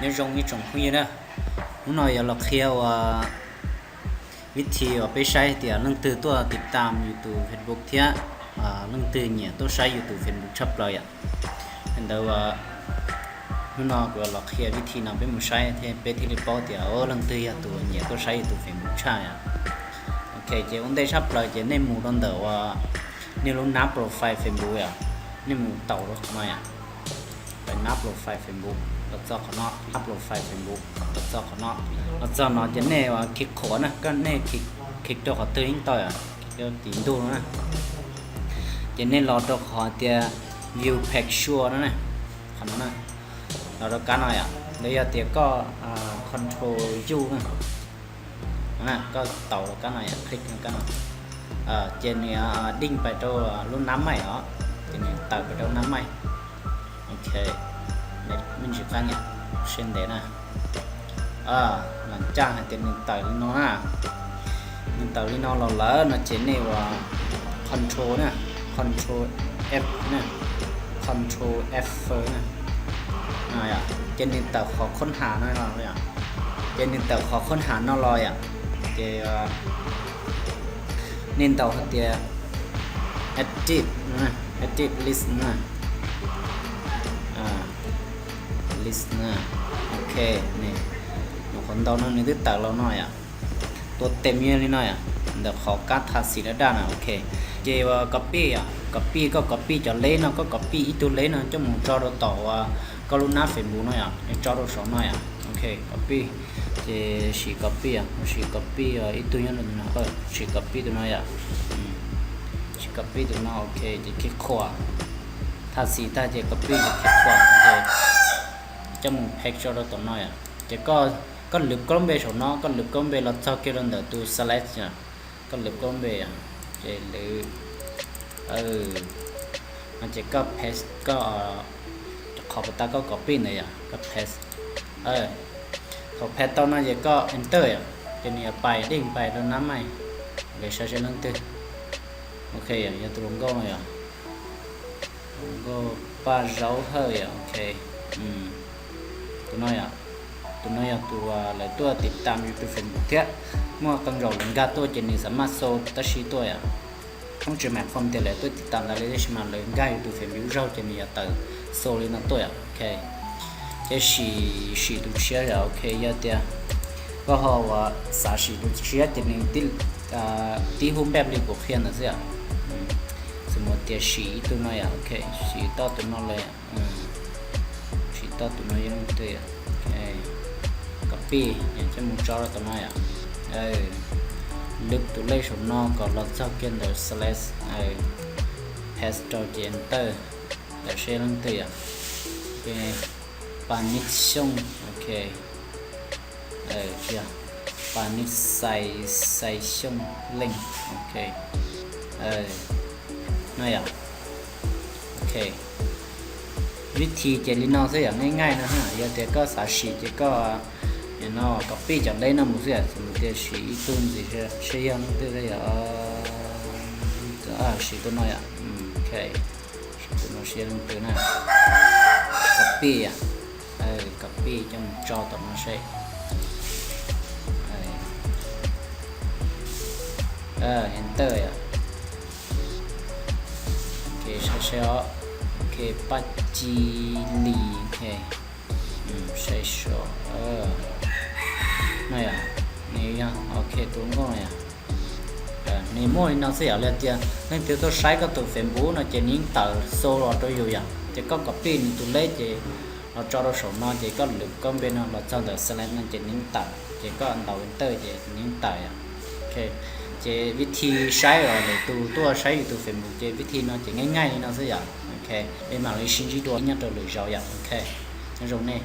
Nyob zoo ib tsoom phooj ywg na, hnub no yuav los qhia ua vib thi uas peb saib tias leej twg tuaj tiv tam yus tus Facebook thiab leej twg nyiam tuaj saib yus tus Facebook tshaj plaws yom. Li ntawd ua hnub no kuv yuav los qhia vib thi no peb mus saib thiab peb thiaj li paub tias leej twg yog tus nyiam tuaj saib yus tus Facebook tshaj yom. Ok, ces ua ntej tshaj plaws ces nej mus rau ntawm uas nej lub nab profile Facebook yom, nej mus taus rau qhov no yom. Pais nab profile Facebook los txog qhov no, nab profile Facebook los txog qhov no, los txog no ces nej khi qhuav na, koj nej khi rau qhov twg yeej tau yom, rau tim ntug no na. Ces nej los rau qhov tias view page sure no na, qhov no na, los rau kab no yom, ntawd yog tias koj control you na, koj taus rau kab no yom, click rau kab no, ces nws deej pais rau lub nab maij os, ces nws tawm pais rau nab maij. Ok, me ntsis qab niam, siab ntev na. Lam caj hais tias nws tawm li no na, nws tawm li no los lawm no ces nej ua control na, control F na, control F na, ces nws tawm qhov khoob has no los, ces nws tawm qhov khoob has no los yom, ces nej ntaus hais tias edit, edit list na, list na, ok, nws qhov ntau no nws twb tawm los no yom, tua tes me li no yom, ntawm qhov kab tha xis daj daj na, ok. Ces ua copy yom, copy, koj copy cov leb no, koj copy ib tug leb no coj mus tso rau tom uas koj lub nab Facebook no yom, es tso rau saum no yom, ok, copy. Ces sim copy yom, sim copy ib tug nyob rau no, sim copy tus no yom, sim copy tus no, ok, ces khi qhuav, tha xis tag ces copy ces khi qhuav, ces coj mus paste tso rau tom no yom, ces koj lwv koj lub npe saum no, koj lwv koj lub npe los txog kiag rau ntawm tus slash yom, koj lwv koj lub npe yom, ces lwv, no ces koj paste koj, qhov puas tas koj copy ntawd yom, koj paste. Thaum paste tau no ces koj enter yom, ces nws yuav pais deej pais rau nab maij, ok, saib seb leej twg. Ok, yog tus hluas nkauj no yom, hluas nkauj Paj Zaub Hawj yom, ok, tus no yom, tus no yog tus lawv tuaj tiv tam yus tus Facebook thiab, muaj qee zaum lawv nkag tuaj ces nws xav maj xau tab sis tuaj yom, thoob tsis mam fom tias lawv tuaj tiv tam ntawd li tab sis mas lawv nkag yus tus Facebook zaug ces nws yuav tawm xau li no tuaj yom, ok. Ces sim, sim tus tshiab yom, ok, yog tias koj ho uas xav sim tus tshiab ces nws tib hub npej li kuv qhia ntawd xwb yom. Xws mus tias sim ib tug no yom, ok, sim tau tus no lawm, sim tau tus no yog leej twg, ok, copy coj mus tso rau tom no yom, lwv tus lej saum no kom los txog kiag ntawm slash, paste rau ces enter, ntawm seb leej twg yom, ok, Pas Nij Xyooj, ok, Pas Nij Xais, Xais Xyooj Leej, ok, no yom, ok. Vib thi ces li no xwb yom, nyaij nyaij no, yog tias koj xav sim ces koj no copy cov leb no mus xwb yom, xws tias sim ib tug ntxiv seb yog leej twg yom, sim tus no yom, ok, sim tus no seb yog leej twg na, copy yom, copy coj mus tso tom no seb, enter yom. Ok, saib seb os, ok, Paj Ci Lis, ok, saib seb, no yom, nws yog, ok, tus nkauj no yom, nws muaj li no xwb yom, li tias leej twg tuaj saib koj tus Facebook no ces nws yeej tawm xau los rau yus yom, ces koj copy nws tus leb ces los tso rau saum no ces koj lwv koj npe no los txog ntawm select no ces nws yeej tawm, ces koj ntaus enter ces nws yeej tawm yom. Ok, ces vib thi saib os, lwm tus tuaj saib yus tus Facebook ces vib thi no ces nyaij nyaij li no xwb yom. Ok, peb mam li sib ntsib dua nyob rau lwm zaus yom. Ok, nyob zoo nej.